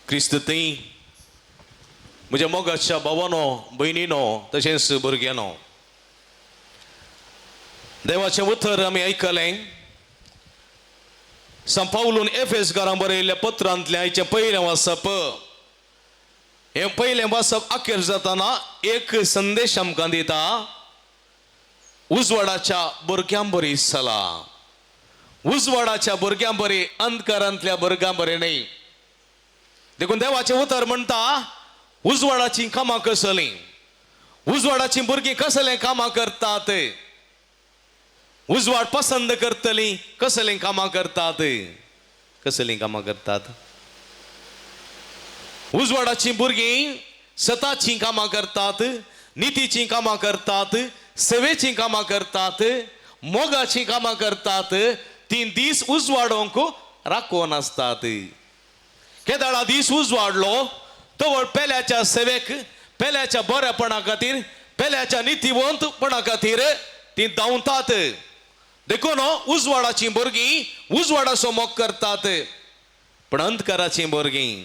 क्रिस्त थंय म्हज्या मोगाच्या भावानो, भयणीनो, तशेंच भुरग्यानो, देवाचें उतर आमी आयकलें. सांत पावलून एफेसकारांक बरयल्ल्या पत्रांतलें आयचें पयलें वाचप. हें पयलें वाचप अखेर जातना एक संदेश आमकां दिता, उजवाडाच्या भुरग्यां बरी चला. उजवाडाच्या भुरग्यां बरी, अंधकारांतल्या भुरग्यां बरी न्हय. देखून देवाचें उतर म्हणटा, उजवाडाचीं कामां कसलीं, उजवाडाचीं भुरगीं कसलें कामां करतात, उजवाड पसंद करतलीं कसलीं कामां करतात, कसलीं कामां करतात. उजवाडाचीं भुरगीं सताचीं कामां करतात, नितीचीं कामां करतात, सेवेचीं कामां करतात, मोगाचीं कामां करतात. तीं दीस उजवाडोवंक राखून आसतात. केदाळा दीस उजवाडलो तवळ पेल्याच्या सेवेक, पेल्याच्या बरेपणा खातीर, पेल्याच्या नितीवंतपणा खातीर तीं धांवतात. देखून उजवाडाचीं भुरगीं उजवाडाचो मोग करतात. पूण अंधकाराचीं भुरगीं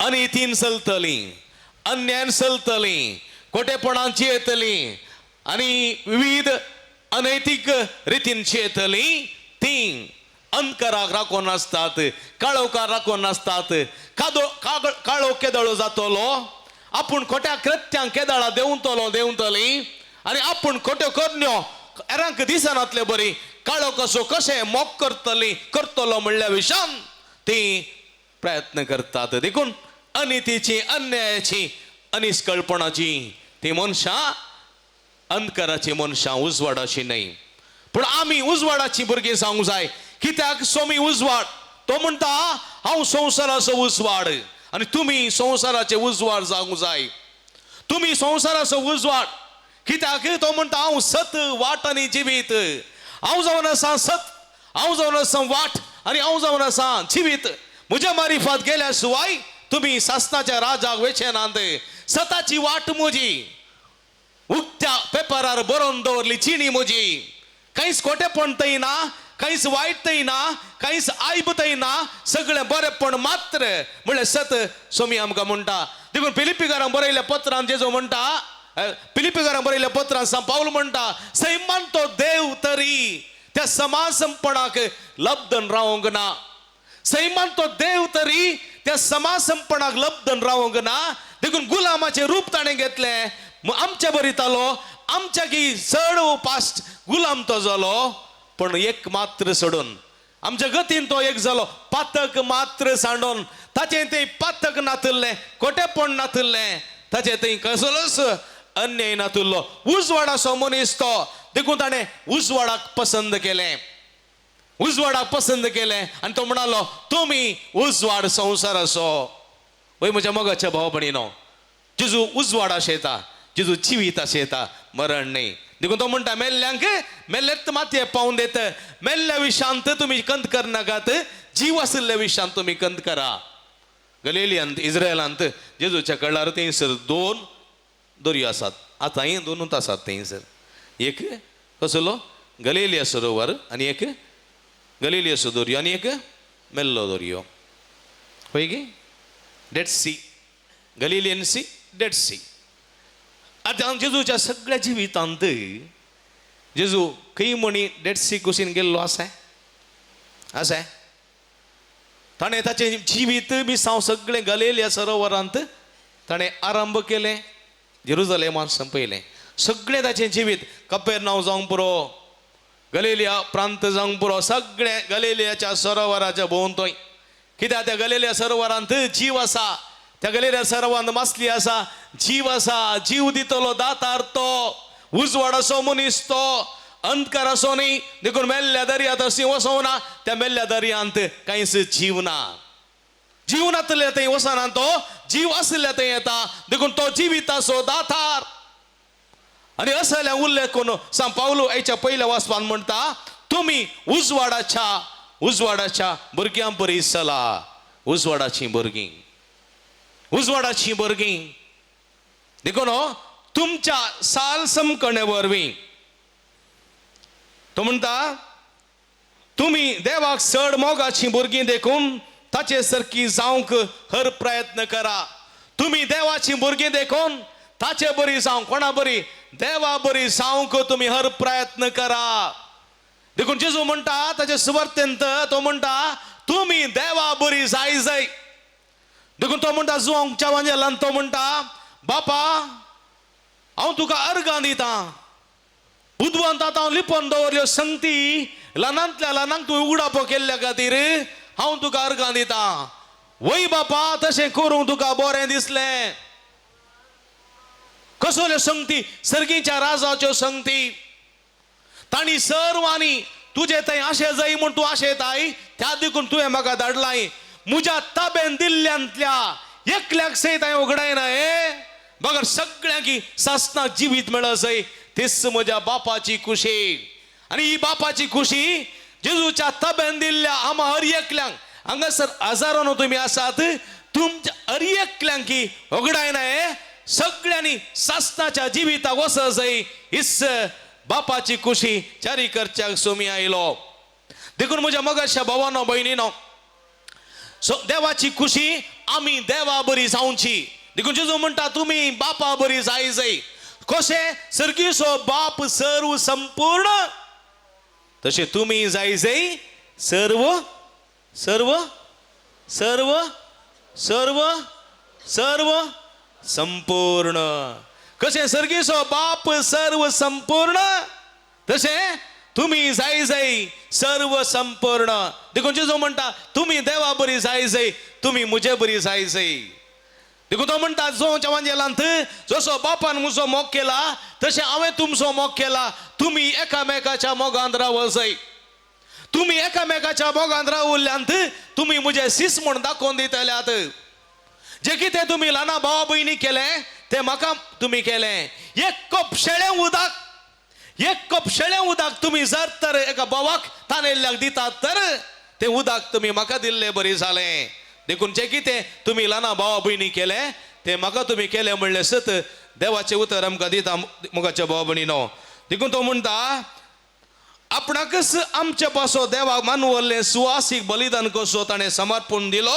अनितीन चलतलीं, अन्यायान चलतलीं, खोटेपणान जियेतलीं आनी विविध अनैतीक रितीन जियेतलीं. तीं अंधकाराक राखून आसतात, काळोखाक राखून आसतात. काळो केदळो जातलो, आपूण खोट्या कृत्यांक केदळा देंवतलो, देंवतली आनी आपूण खोट्यो करण्यो हेरांक दिसनातले बरी काळो कसो कशें मोग करतली, करतलो म्हणल्या विशान ती प्रयत्न करतात. देखून अनितीची, अन्यायाची, अनिस्कळपणाची ती मनशां अंधकाराची मनशां, उजवाडाची न्हय. पूण आमी उजवाडाची भुरगीं जावंक जाय. कित्याक सोमी उजवाड, तो म्हणटा हांव संवसाराचो उजवाड आनी तुमी संवसाराचे उजवाड जावंक जाय. तुमी संवसाराचो उजवाड. कित्याक तो म्हणटा हांव सत, वाट आनी जिवीत. हांव जावन आसा सत, हांव जावन आसा वाट आनी हांव जावन आसा जिवीत. म्हज्या मारिफात गेल्या शिवाय तुमी सासनाच्या राजाक वेचे नात. सताची वाट म्हजी, उक्त्या पेपरार बरोवन दवरली चिणी म्हजी. कांयच खोटेपण थंय ना, कांयच वायट थंय ना, कांयच आयब थंय ना, सगळें बरेपण मात्र म्हणल्यार सत सोमी आमकां म्हणटा. देखून फिलिपीकारांक बरयल्ल्या पत्रान जेजो म्हणटा, फिलिपीकारांक बरयल्ल्या पत्रान सांत पावल म्हणटा, सैमान तो देव तरी त्या समासंपणाक लब्धन रावंक ना. सैमान तो देव तरी त्या समासंपणाक लब्धन रावंक ना. देखून गुलामाचें रूप ताणें घेतलें, आमच्या बरी तालो, आमच्या की चड पास्ट गुलाम तो जालो, पण एक मात्र सोडून आमच्या गतीन तो एक जालो. पातक मात्र सांडून ताचें तें पातक नातिल्लें, खोटेपण नातिल्लें, ताचें थंय कसलोच अन्याय नातिल्लो. उजवाडाचो मनीस तो. देखून ताणें उजवाडाक पसंद केलें, उजवाडाक पसंद केलें आनी तो म्हणालो तुमी उजवाड संवसाराचो. वय म्हज्या मोगाच्या भाव भयणीनो, जेजू उजवाड आशेता, जेजू जिवीत आशेता, मरण न्हय. देखून तो म्हणटा मेल्ल्यांक मेल्लेच मातये पावून देत. मेल्ल्या विशांत तुमी कंत करनाकात, जीव आशिल्ल्या विशांत तुमी कंत करा. गलेलियांत, इस्रायलांत जेजूच्या कळार थंयसर दोन दर्यो आसात. आतांय दोनूच आसात थंयसर. एक कसलो गलेलिया सरोवर आनी एक गलेलियाचो दर्यो आनी एक मेल्लो दर्यो. हय गे, Dead Sea, Galilean Sea, Dead Sea. आतां जेजूच्या सगळ्या जिवितांत जेजू खंय म्हणी डेड सी कुशीन गेल्लो आसा? आसा? ताणें ताचें जिवीत मिसांव सगळें गलेलिया सरोवरांत ताणें आरंभ केलें, जेरुजलेमान संपयलें. सगळें ताचें जिवीत कपेरनांव जावंक पुरो, गलेलिया प्रांत जावंक पुरो, सगळें गलेलियाच्या सरोवराच्या भोंवतणी. कित्याक त्या गलेलिया सरोवरांत जीव आसा, त्या गलेलिया सरोवरांत मासली आसा, जीव आसा. जीव दितलो दातार तो, उजवाडाचो मनीस तो, अंधकाराचो न्ही. देखून मेल्ल्या दर्यांत अशी वसोना, त्या मेल्ल्या दर्यांत कांयच जीव ना. जीव नातले थंय वसना तो, जीव आशिल्ल्या थंय येता. देखून तो जिविताचो दातार. आनी असल्या उल्लेख करून सांत पावलू आयच्या पयल्या वाचपान म्हणटा, तुमी उजवाडाच्या, उजवाडाच्या भुरग्यां परी चला. उजवाडाचीं भुरगीं, उजवाडाचीं भुरगीं. देखून तुमच्या साल समकणे वरवीं तो म्हणटा, तुमी देवाक चड मोगाचीं भुरगीं देखून ताचे सारकी जावंक हर प्रयत्न करा. तुमी देवाची भुरगीं देखून ताचे बरी जावंक, कोणा बरी? देवा बरी जावंक तुमी हर प्रयत्न करा. देखून जेजू म्हणटा ताचे सुवार्तेंत तो म्हणटा तुमी देवा बरी जाय जाय. देखून तो म्हणटा जुवांच्या वांजेलान तो म्हणटा बापा हांव तुका अर्गां दितां, बुदवंत हांव लिपोवन दवरल्यो संगती ल्हानांतल्या ल्हानांक तूं उगडापो केल्ल्या खातीर हांव तुका अर्गां दितां. वय बापा तशें करूंक तुका बरें दिसलें. कसल्यो संगती? सर्गीच्या राजाच्यो संगती. तांणी सर्वांनी तुजे थंय आशे जाय म्हूण तूं आशेताय, त्या देखून तुवें म्हाका धाडलाय. म्हज्या ताब्यान दिल्ल्यांतल्या एकल्याक सयत हांवें उगडायना हे बगर सगळ्यांक सासणाक जिवीत मेळत जाय, तीच म्हज्या बापाची खुशी. आनी ही बापाची खुशी जेजूच्या ताब्यान दिल्ल्या आमा हर एकल्यांक, हांगासर हजारांनो तुमी आसात, तुमच्या हर एकल्यांक उगडायना हे सगळ्यांनी सासणाच्या जिविताक वचत जाय, हीच बापाची खुशी जारी करच्याक सोमी आयलो. देखून म्हज्या मगाशा भावानो भयणीनो, सो देवाची खुशी आमी देवा बरी जावची. देखून जेजू म्हणटा तुमी बापा बरी जाय जाय. कशें? सर्गीचो बाप सर्व संपूर्ण, तशें तुमी जाय जाय सर्व सर्व सर्व सर्व सर्व संपूर्ण. कशें सर्गीचो बाप सर्व संपूर्ण, तशें तुमी जाय जाय सर्व संपूर्ण. देखून जेजू म्हणटा तुमी देवा बरी जाय जाय, तुमी म्हजे बरी जाय जाय. देखून तो म्हणटा जोच्या वांजेलांत जसो बापान म्हजो मोग केला तशें हांवें तुमचो मोग केला, तुमी एकामेकाच्या मोगांत रावत जाय. तुमी एकामेकाच्या मोगांत रावल्ल्यांत तुमी म्हजे सीस म्हूण दाखोवन दितल्यात. जे कितें तुमी ल्हाना भावा भयणी केलें तें म्हाका तुमी केलें. एक कप शेळें उदक, एक कप शेळें उदक तुमी जर तर एका भावाक तानेल्ल्याक दितात तर तें उदक तुमी म्हाका दिल्लें बरें जालें. देखून जें कितें तुमी ल्हाना भावा भयणी केलें तें म्हाका तुमी केलें म्हणलें सत देवाचें उतर आमकां दिता मुखाच्या भावा भयणीनो. देखून तो म्हणटा आपणाकच आमचे पासो देवाक मानवल्लें सुवासीक बलिदान कसो ताणें समर्पण दिलो,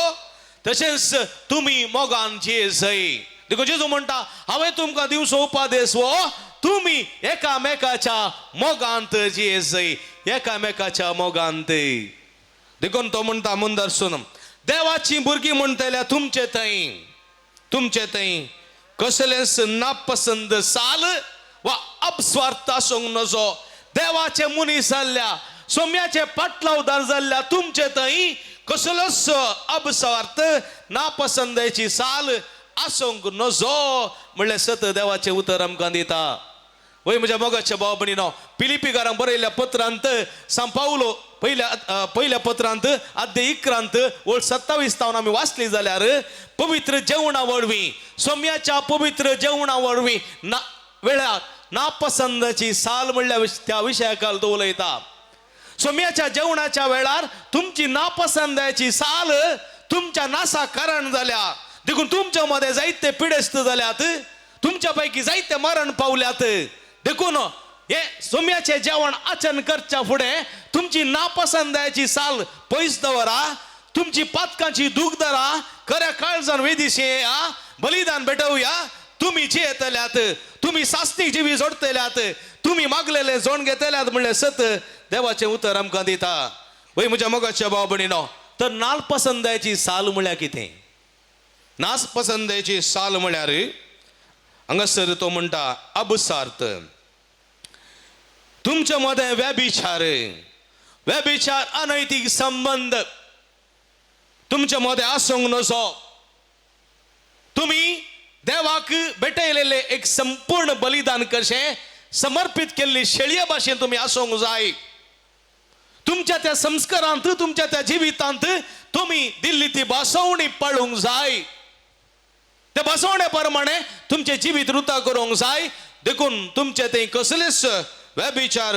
तशेंच तुमी मोगान जिये जाय. देखून जेजू म्हणटा हांवें तुमकां दिवचो उपदेश हो, तुमी एकामेकाच्या मोगांत जिये जाय, एकामेकाच्या मोगांत. देखून तो म्हणटा मुंदरसून देवाची भुरगीं म्हणटल्या तुमचे थंय, तुमचे थंय कसलेंच नापसंद साल वा अपस्वार्थ आसूंक नजो. देवाचे मनीस जाल्ल्या सोम्याचे पाटलावदार जाल्ल्या तुमचे थंय कसलोच अपस्वार्थ नापसंदाची साल आसूंक नजो म्हणल्यार सत देवाचें उतर आमकां दिता. वय म्हज्या मोगाच्या भाव भयणीनो, फिलिपीकारांक बरयल्ल्या पत्रांत सांव पावलो पयल्या पत्रांत अध्याय 11 ओळ 27 तावन आमी वाचली जाल्यार पवित्र जेवणा वरवीं, सोम्याच्या पवित्र जेवणा वरवीं ना वेळार नापसंदाची साल म्हणल्या त्या विशयाकाल तो उलयता. सोम्याच्या जेवणाच्या वेळार तुमची नापसंदाची साल तुमच्या नासा कारण जाल्या. देखून तुमच्या मदें जायते पिडेस्त जाल्यात, तुमच्या पैकी जायते मरण पावल्यात. देखून हे सोम्याचें जेवण आचरण करच्या फुडें तुमची नापसंदाची साल पयस दवरा, तुमची पातकांची दूख धरा, खऱ्या काळजान वेदीशी येया, बलिदान भेटोवया. तुमी जियेतल्यात, तुमी सासणीक जिवी जोडटल्यात, तुमी मागलेले जोण घेतल्यात म्हणलें सत देवाचें उतर आमकां दिता. वय म्हज्या मोगाच्या भाव भयणीनो, तर नापसंदाची साल म्हळ्यार कितें? नापसंदाची साल म्हळ्यार हांगासर तो म्हणटा अबसार्थ, तुमच्या मदें व्यभिचार, व्यभिचार अनैतीक संबंद तुमच्या मदें आसूंक नजो. तुमी देवाक भेटयलेले एक संपूर्ण बलिदान कशें समर्पीत केल्ली शेळये भाशेन तुमी आसूंक जाय. तुमच्या त्या संस्कारांत, तुमच्या त्या जिवितांत तुमी दिल्ली ती बसवणी पाळूंक जाय. त्या बसवणे प्रमाणे तुमचें जिवीत रुता करूंक जाय. देखून तुमचे थंय कसलेच व्यभिचार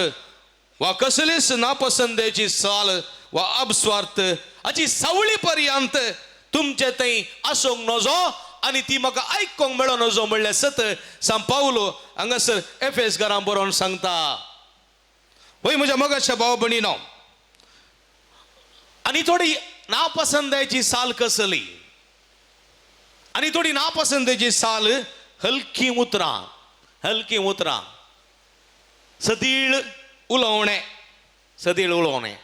वा कसलीच नापसंदेची साल वा अपस्वार्थ हाची सावळी पर्यंत तुमचे थंय आसूंक नजो आनी ती म्हाका आयकूंक मेळो नजो म्हणल्यार सत सांव पावलो हांगासर एफेस घरां बरोवन सांगता. वय म्हज्या मोगाच्या भाव भयणीनो, आनी थोडी नापसंदायची साल कसली आनी थोडी नापसंदायची साल हलकी उतरां, हलकी उतरां, सदीळ उलोवणें, सदीळ उलोवणें.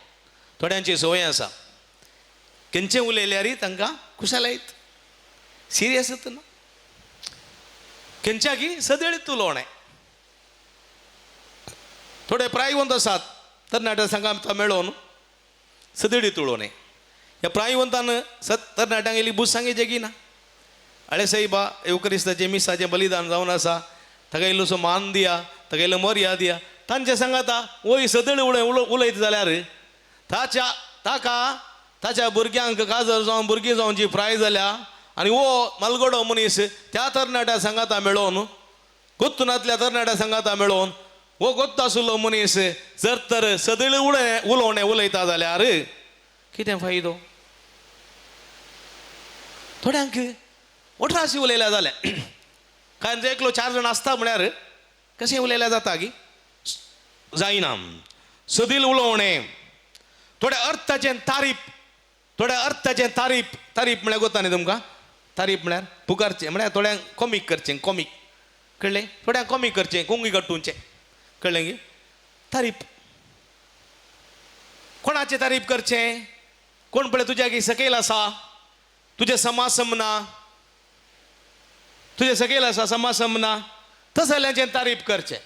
थोड्यांची संवय आसा खंयचें उलयल्यार तांकां खुशाल येत, सिरियस ना, खंयच्याकी सदळीत उलोवणें. थोडे प्रायवंत आसात तरणाट्या सांगा मेळोवन सदळीत उलोवणें. ह्या प्रायवंतान तरणाट्यांक इल्ली बूज सांगचे की ना, अळे सायबा येवक्रिस्ताचें मिसाचें बलिदान जावन आसा, ताका इल्लोसो मान दिया, ताका इल्लो मर्याद दिया. तांचे सांगाता वय सदळ उलयत जाल्यार ताच्या ताका ताच्या भुरग्यांक काजर जावन भुरगीं जावन जी फ्राय जाल्या आनी हो मालगडो मनीस त्या तरणाट्या सांगाता मेळोवन गोत्तुनांतल्या तरणाट्या सांगाता मेळोवन हो गोत्त आशिल्लो मनीस जर तर सदळ उलोवणें उलयता जाल्यार कितें फायदो? थोड्यांक 18 उलयल्या जालें, कारण जे एकलो 4 जाण आसता म्हळ्यार कशें उलयल्या जाता की जायना. सदील उलोवणें, थोड्या अर्थाचें तारीफ, थोड्या अर्थाचें तारीफ. तारीफ म्हळ्यार गोता न्ही तुमकां? तारीफ म्हळ्यार पुकारचें, म्हळ्यार थोड्यांक कॉमीक करचें, कॉमीक कळ्ळें, थोड्यांक कॉमीक करचें, कोंगी कट्टुचें, कळ्ळें की तारीफ. कोणाचें तारीफ करचें? कोण पळय तुज्या की सकयल आसा, तुजें समासमना, तुजें सकयल आसा समासमना, तसल्यांचें तारीफ करचें,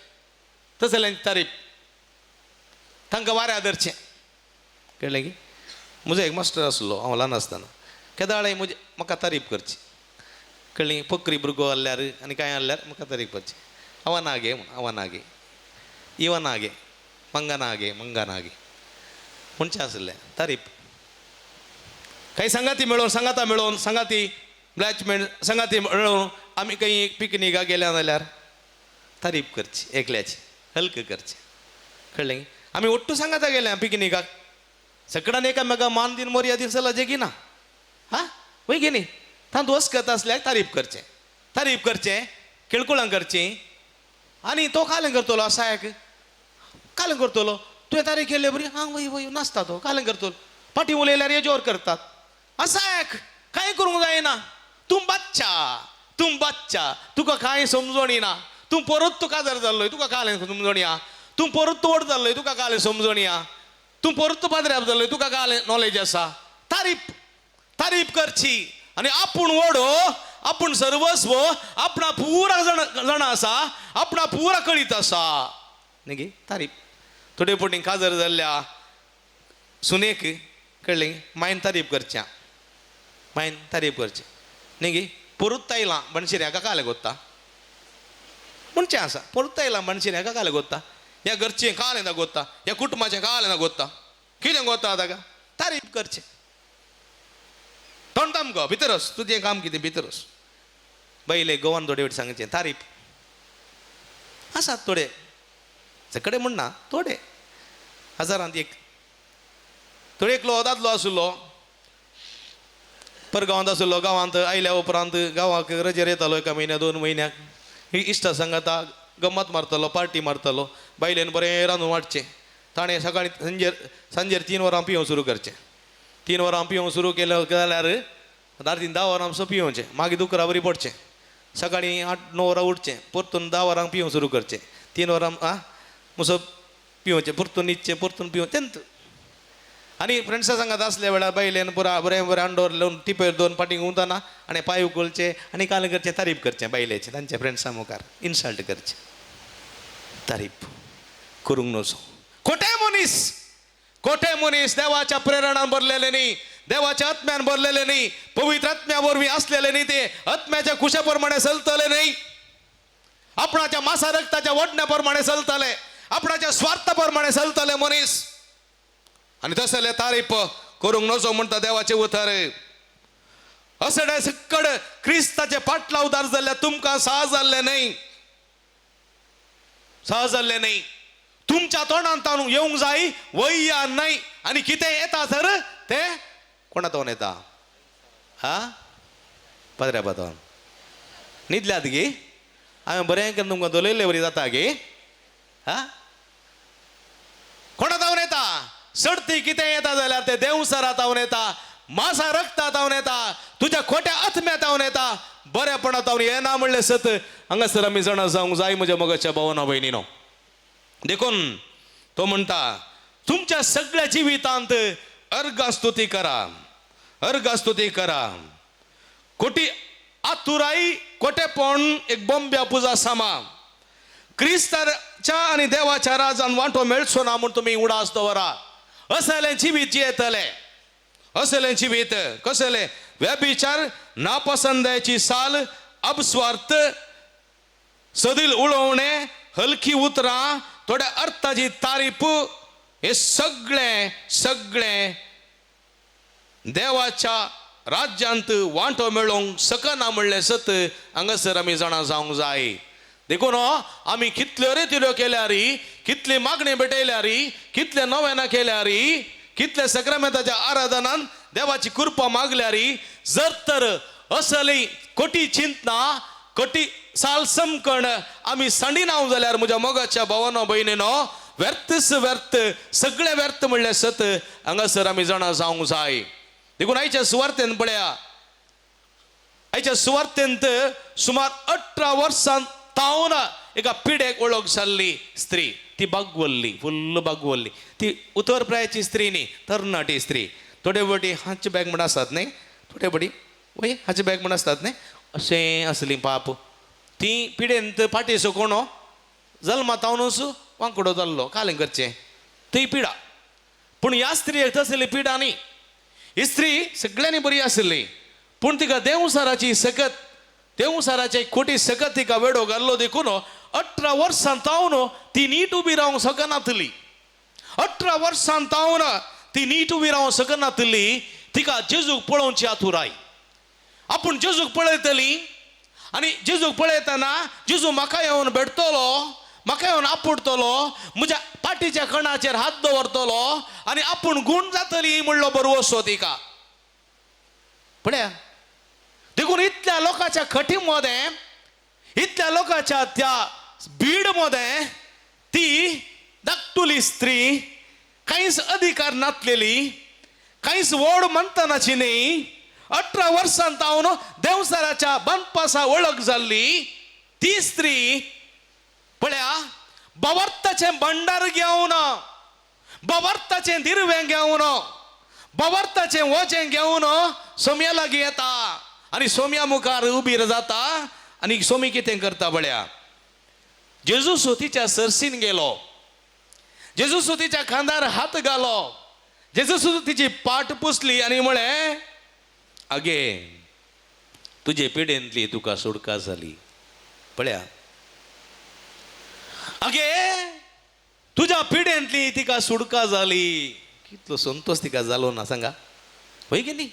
तसल्यांचें तारीफ, तांकां वाऱ्या धरचें, कळ्ळें की. म्हजो एक मास्टर आसलो हांव ल्हान आसतना, केदाळाय म्हजे म्हाका तारीफ करची, कळ्ळें, पोकरी भुरगो आहल्यार आनी कांय आहल्यार म्हाका तारीफ करची. अवनागे म्हूण, अवनागे, इवनागे, मंगनागे, मंगनागे म्हणचें आसलें तारीफ. कांय सांगाती मेळोवन, सांगाता मेळोवन, सांगाती ब्लॅचमेंट सांगाती मेळोवन आमी खंय पिकनिकाक गेल्या जाल्यार तारीफ करची, एकल्याची हल्क करची, कळ्ळें. आमी ಒಟ್ಟು सांगाता गेल्या पिकनिकाक, सगळ्यान एकामेका मान दिन मर्यादीन चलचें की ना, हा वय की न्ही. तांतूत वस्कत आसल्यार तारीफ करचें, तारीफ करचें, केळकुळां करचीं. आनी तो कालें करतलो असायक कालें करतलो, तुवें तारीफ केल्ले बरी, हां वय वय नासता तो कालें करतलो, फाटीं उलयल्यार येजोर करतात. असायक कांय करूंक जायना, तूं बादशा, तूं बादशा, तुका कांय समजणी ना, तूं परत तूं काजार जाल्लोय तुका कालें समजणी आहा, तूं परत व्हड जाल्लोय तुका कालें समजणी आहा, तूं परत पाद्र्याप जाल्लोय तुका कालें नॉलेज आसा. तारीफ, तारीफ करची आनी आपूण व्हड, आपूण सर्वस्व, आपणा पुरा जाणा आसा, आपणा पुरा कळीत आसा न्ही गे. तारीफ. थोडे फावटी काजार जाल्ल्या सुनेक कळ्ळें मायन तारीफ करच्या, मायन तारीफ करची न्ही गे. परत आयलां मणशिऱ्याक कालें गोत्ता म्हणचें आसा, परत आयलां मणशिऱ्याक कालें गोत्ता, ह्या घरचें कालें ना गोत्ता, ह्या कुटुंबाचें कालें ना गोत्ता, कितें गोत्ता ताका तारीफ करचें. तोंड गो भितर वच, तुजें काम कितें भितर वच. बायले गोवान थोडे फावटी सांगचें तारीफ आसात थोडे, सगळे म्हणना थोडे, हजारांत एक. थोडे एकलो दादलो आशिल्लो परगांवांत आशिल्लो, गांवांत आयल्या उपरांत गांवाक रजेर येतालो एका म्हयन्या 2 म्हयन्याक, ही इश्टा सांगाता गम्मत मारतालो, पार्टी मारतालो, बायलेन बरें रांदून वाडचें. ताणें सकाळीं सांजेर 3 वरां पिवंक सुरू करचें, 3 वरां पिवंक सुरू केलें जाल्यार रातीन 10 वरां सो पिवचें, मागीर दुकरा बरी पडचें, सकाळीं 8-9 वरां उठचें, परतून 10 वरांक पिवंक सुरू करचें, 3 वरां आं मुसो पिवचें, परतून न्हिदचें, परतून पिवचें तेंत. आनी फ्रेंड्सां सांगात आसल्या वेळार बायलेन पुरा बरें बरें अंडोर लावन टिपेर 2 फाटीं घुंवतना आनी पांय उखलचे आनी काल करचें, तारीफ करचें बायलेचें, तांच्या फ्रेंड्सां मुखार इन्सल्ट करचें. तारीफ करूंक नजो. खोटे मनीस, खोटे मनीस देवाच्या प्रेरणान भरलेले न्ही, देवाच्या आत्म्यान भरलेले न्ही, पवित्र आत्म्या वरवीं आसलेले न्ही, ते आत्म्याच्या कुशा प्रमाणे चलतले न्ही, आपणाच्या मासा रक्ताच्या वडण्या प्रमाणे चलतले, आपणाच्या स्वार्था प्रमाणे चलतले मनीस. आनी तसले तारीफ करूंक नजो म्हणटा देवाचें उतर. असडे सकड क्रिस्ताचे पाटलावदार जाल्ल्या तुमकां सहज जाल्लें न्हय, सहज जाल्लें न्हय. तुमच्या तोंडान ताणून येवंक जाय वय न्हय. आनी कितें येता सर तें कोणा तोंड येता? हा पदऱ्या पातोन न्हिदल्यात गे? हांवें बरें करून तुमकां दवरलेले वरी जाता गे? हा कोणा तावन येता? सडती कितें येता जाल्यार तें देंवचारा तावन येता, मासा रक्ता तावन येता, तुज्या खोट्या आत्म्या तावन येता, बऱ्यापणा तावन येना म्हणलें सत हांगासर आमी जाणा जावंक जाय म्हज्या मोगाच्या भावना भयणीनो. देखून तो म्हणटा तुमच्या सगळ्या जिवितांत अर्घास्तुती करा, अर्घास्तुती करा. कोटी आतुराई कोटेपण एक बोंब्या पुजा सामा क्रिस्ताच्या आनी देवाच्या राजान वांटो मेळचो ना म्हूण तुमी उडास दवरा. असलें जिवीत जियेतले, असलें जिवीत कसलें? व्यभिचार, नापसंदायची साल, अपस्वार्थ, सदील उलोवणें, हलकी उतरां, थोड्या अर्थाची तारीफ, हे सगळें सगळें देवाच्या राज्यांत वांटो मेळोवंक शकना म्हणलें सत हांगासर आमी जाणा जावंक जाय. देखून आमी कितल्यो रितिल्यो केल्यार, कितली मागणी भेटयल्यार, कितले नवेनां केल्यार, कितले सक्रामेंताच्या आराधनान देवाची कृपा मागल्यार, जर तर असली कोटी चिंतना कोटी साल समकण आमी सांडिना जाल्यार म्हज्या मोगाच्या भावानो भयणीनो व्यर्थच व्यर्थ, सगळें व्यर्थ म्हणलें सत हांगासर आमी जाणा जावंक जाय. देखून आयच्या सुवार्थेन पळया, आयच्या सुवार्थेंत सुमार 18 वर्सां तावन एका पिडेक वळख जाल्ली स्त्री, ती बागवल्ली, फुल्ल बागवल्ली. ती उतर प्रायाची स्त्री न्ही, तरणाटी स्त्री. थोडे बटी हाचे बॅग म्हण आसतात न्ही, थोडे बटी वय हाचे बॅग म्हण आसतात न्ही, अशें आसली पाप. ती पिडेंत फाटीं कोणो जल्मा तावनूच वांकडो जाल्लो, कालें करचें ती पिडा. पूण ह्या स्त्रियेक तसली पिडा न्ही. ही स्त्री सगळ्यांनी बरी आशिल्ली, पूण तिका देवसाराची सकत, देवसाराचे खोटी सकत तिका वेडो घाल्लो. देखून 18 वर्सां तावन ती नीट उबी रावंक शकनातली. 18 वर्सां तावन ती नीट उबी रावंक शकनातली. तिका जेजूक पळोवची आतुराय. आपूण जेजूक पळयतली आनी जेजूक पळयतना जेजू म्हाका येवन भेटतलो, म्हाका येवन आपुडटलो, म्हज्या पाटीच्या कणाचेर हात दवरतलो आनी आपूण गूण जातली म्हणलो बरवसो तिका. पळया, देखून इतल्या लोकांच्या खटी मदें, इतल्या लोकांच्या त्या भीड मदें ती धाकटुली स्त्री कांयच अधिकार नातलेली, कांयच व्हड म्हणटनाची न्ही, 18 वर्सां तावन देवसाराच्या बांदपासा वळख जाल्ली ती स्त्री पळया बावर्ताचें भंडार घेवन, बावर्ताचें दिरवें घेवन, बावर्ताचें वजें घेवन सोम्या लागीं येता आनी सोम्या मुखार उबी जाता. आनी सोमी कितें करता पळया, जेजू तिच्या सरसीन गेलो, जेजू तिच्या खांदार हात घालो, जेजू तिची पाट पुसली आनी म्हळें, आगे तुजे पिडेंतली तुका सुटका जाली. पळया, आगे तुज्या पिडेंतली तिका सुटका जाली. कितलो संतोश तिका जालो ना सांगा, वय की न्ही?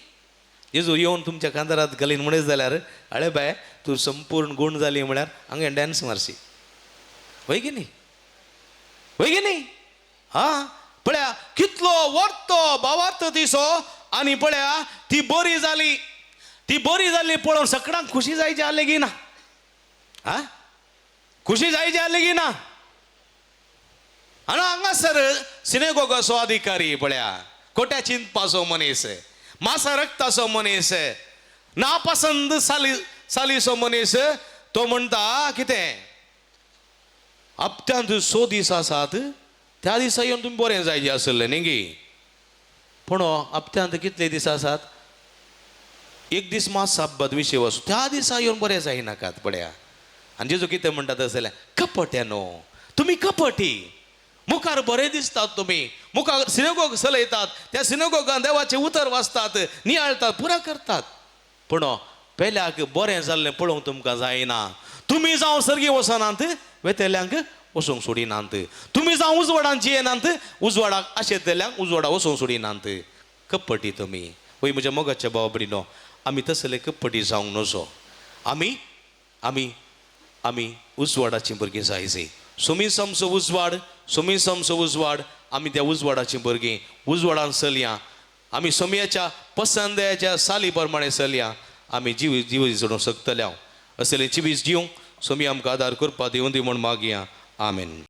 जेजू येवन तुमच्या खांदारात घालीन म्हणत जाल्यार अळे बाय तूं संपूर्ण गूण जाली म्हळ्यार हांगा डॅन्स मारशी, वय की न्ही? वय की न्ही? हा पळया कितलो वर्तो भावार्थ दिसो. आनी पळया ती बरी जाली, ती बरी जाली पळोवन सगळ्यांक खुशी जायची आसली की ना? हा खुशी जायची आसली की ना? आनी हांगासर सिनेगोगाचो अधिकारी पळया खोट्या चिंतपाचो मनीस, मासा रक्ताचो मनीस, नापसंद साली सालीचो मनीस, तो म्हणटा कितें, हप्त्यांत 6 दीस आसात त्या दिसा येवन तुमी बरें जायचे आसलें न्ही गी, पूण हप्त्यांत कितले दीस आसात? एक दीस मात साब्बात विशय वचूं, त्या दिसा येवन बरें जायनाकात. पळया आनी जेजू कितें म्हणटा तसलें, कपट्यानो तुमी कपटी, मुखार बरें दिसतात तुमी, मुखार सिनेगोग चलयतात, त्या सिनेगोगान देवाचें उतर वाचतात, नियाळतात, पुरा करतात, पूण पेल्याक बरें जाल्लें पळोवंक तुमकां जायना. तुमी जावं सर्गी वचनात, वेतेल्यांक वचूंक सोडिनात, तुमी जावं उजवाडान जियेनात, उजवाडाक आशेतल्यांक उजवाडा वचूंक सोडिनात. कपटी तुमी. वय म्हज्या मोगाच्या भाव भयणीनो, आमी तसले कपटी जावंक नजो. आमी आमी आमी उजवाडाचीं भुरगीं जायजी. सोमी समसो उजवाड, सोमी समसो उजवाड, आमी त्या उजवाडाचीं भुरगीं, उजवाडान चलया, आमी सोमयाच्या पसंदयाच्या साली प्रमाणे चलया, आमी जीव जीव जोडूंक शकतले. असले जिवीस जिवंक सोमी आमकां आदार करपा दिवं दी म्हूण मागया. आमेन.